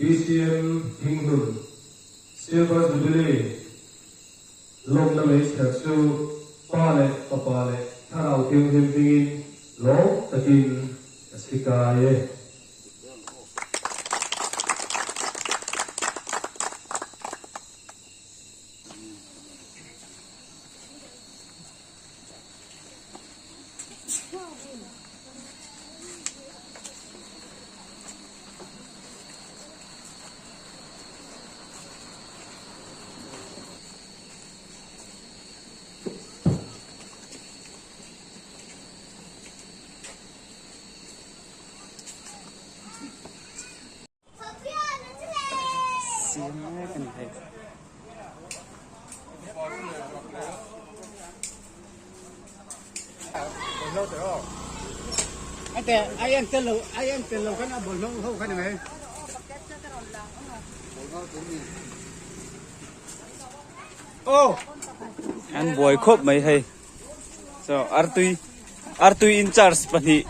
BCM Thinghlun Silver Jubilee lawmna meichher chu Pa leh Fapa leh Thlarau Thianghlim hmingin lawm takin ka chhi kai e. Siam mek a ni hei. An buai khawp mai hei. So artui artui in charge pahnih.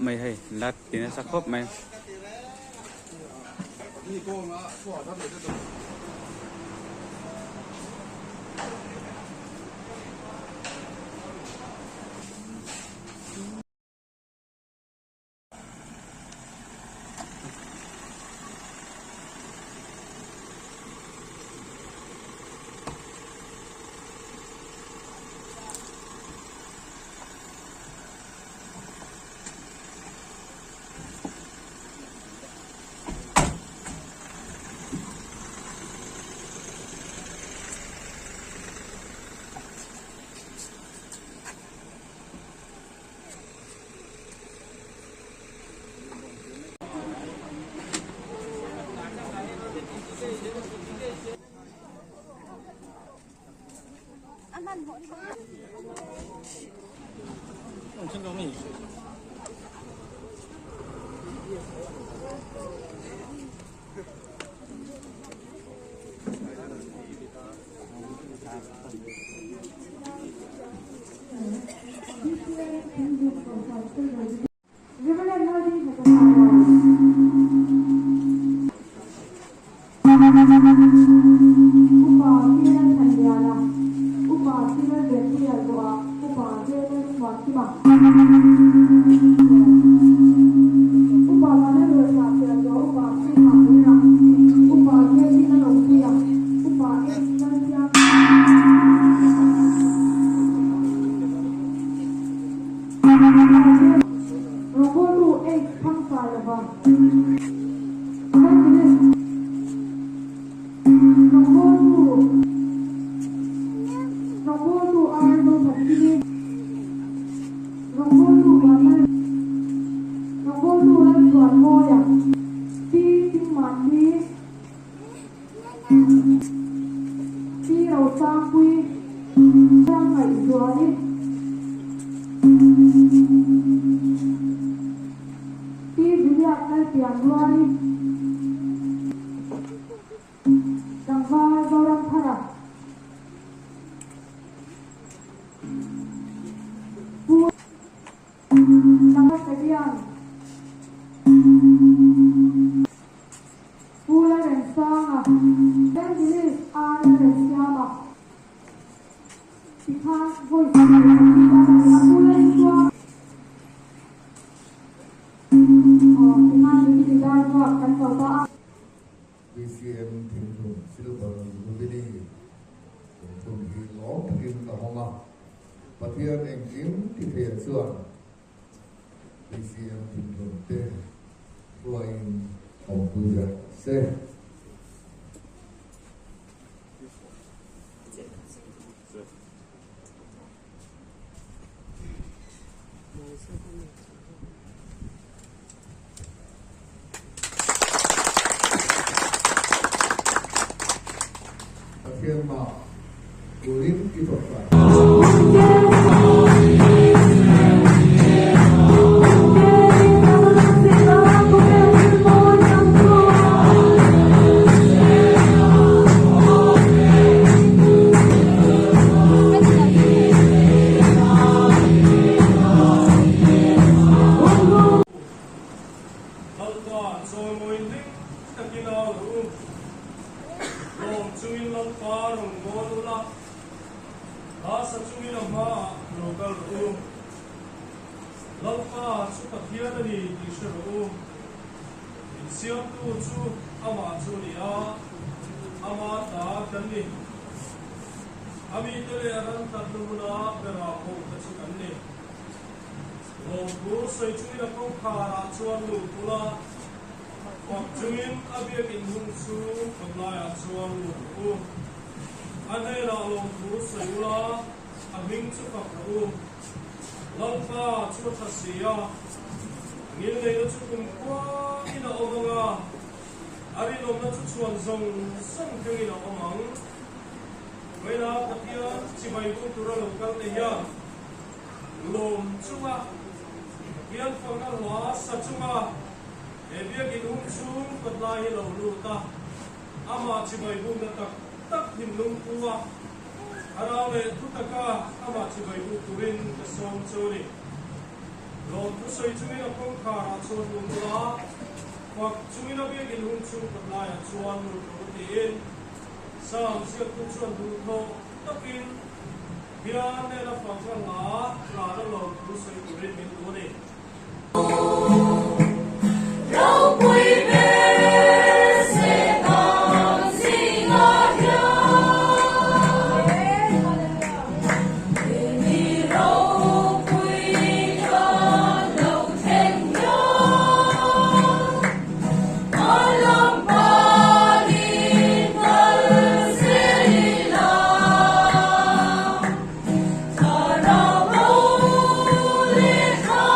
Mai hei lat ti nasa khawp mai. BCM Thinghlun Silver Jubilee Thinghlun hi lawm takin ka hawng a, Pathian engkim ti thei chuan BCM Thinghlun te hruaiin awmpui ber se. Pathian mah turin. I tawngtai. Lalpa chawimawi hlim takin au rawh u. Lawm chungin Lalpa rawn bawl ula, hla sa chungin a hmaah lo kal rawh u. Lalpa chu Pathian a ni tih hre rawh u. Insiamtu chu amah chu a ni a, ama ta kan ni. A mite leh a ran tlatna hmuna bera pawhte chu kan ni. Lawmthu sawi chungin a kawngkharah chuan lut ula, fak chungin a biakinn hung chu kawtlaiah chuan lut rawh u. A hnenah lawmthu sawi ula, a hming chu fak rawh u. Lalpa chu a tha si a, ngilneihna chu kumkhua in a awm ang a, a rinawmna chu chhuan zawng zawng thlengin a awm ang. Vawiinah Pathian chibai bung tura lo kal te hian Lawm chunga Pathian fakna hla sa chunga he biakin hung chhung kawtlai hi lo lut a, amah chibai bukna tak tak thinlung pu a, thlarau leh thu taka amah chibai buk turin ka sawm chu a ni. Lawm thusawi chungin a kawngkharah chuan lut ula, fak chungin a biakin hung chhung kawtlaiah chuan lut rawh u tiin Psalm ziaktu chuan duhthawh takin Bial nena fakna hla tlana lo thu sawi turin min duh a ni. Ropui ber Satan zingah hian Ni ropui kan lo thleng hian A lam panin kal zel ila. Thlarau ro leh thla.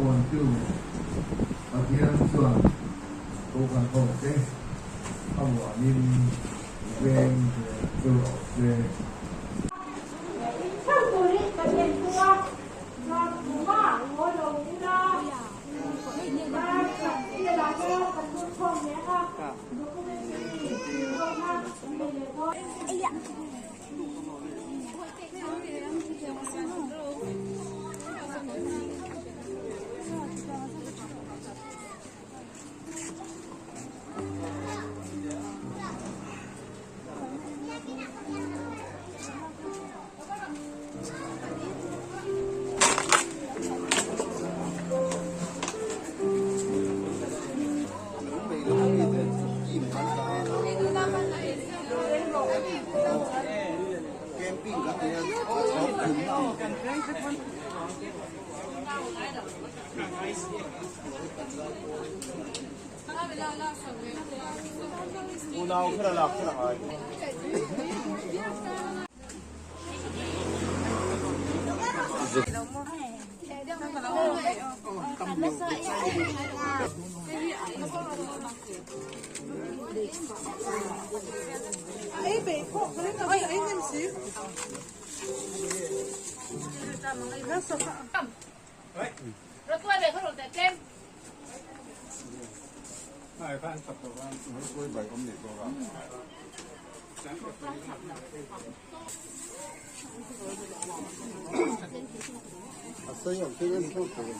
thlamuantu Pathian chuan Kohhran hote thlamuanin veng zel chu rawh se. Inchheu turin kan en thung a, Zan khumah haw lo ula, dar khat velah hian kan lut chhuak leh ang a, documentary ho kha kan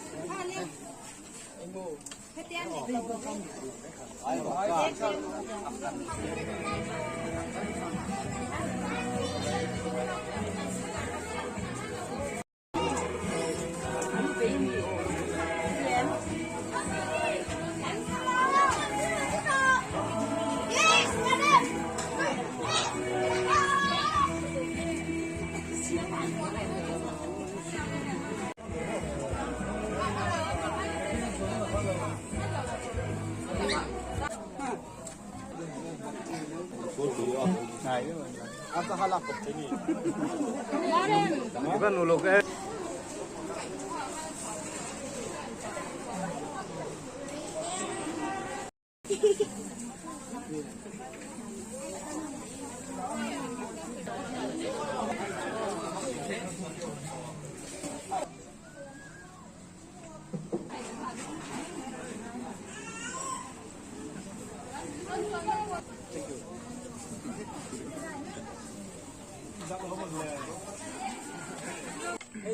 nei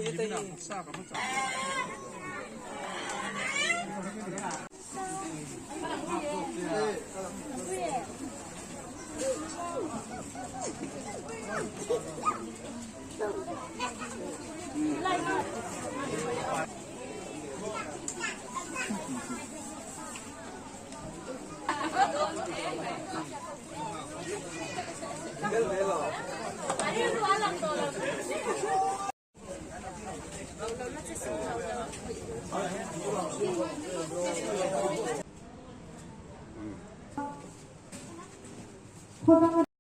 leh dawn.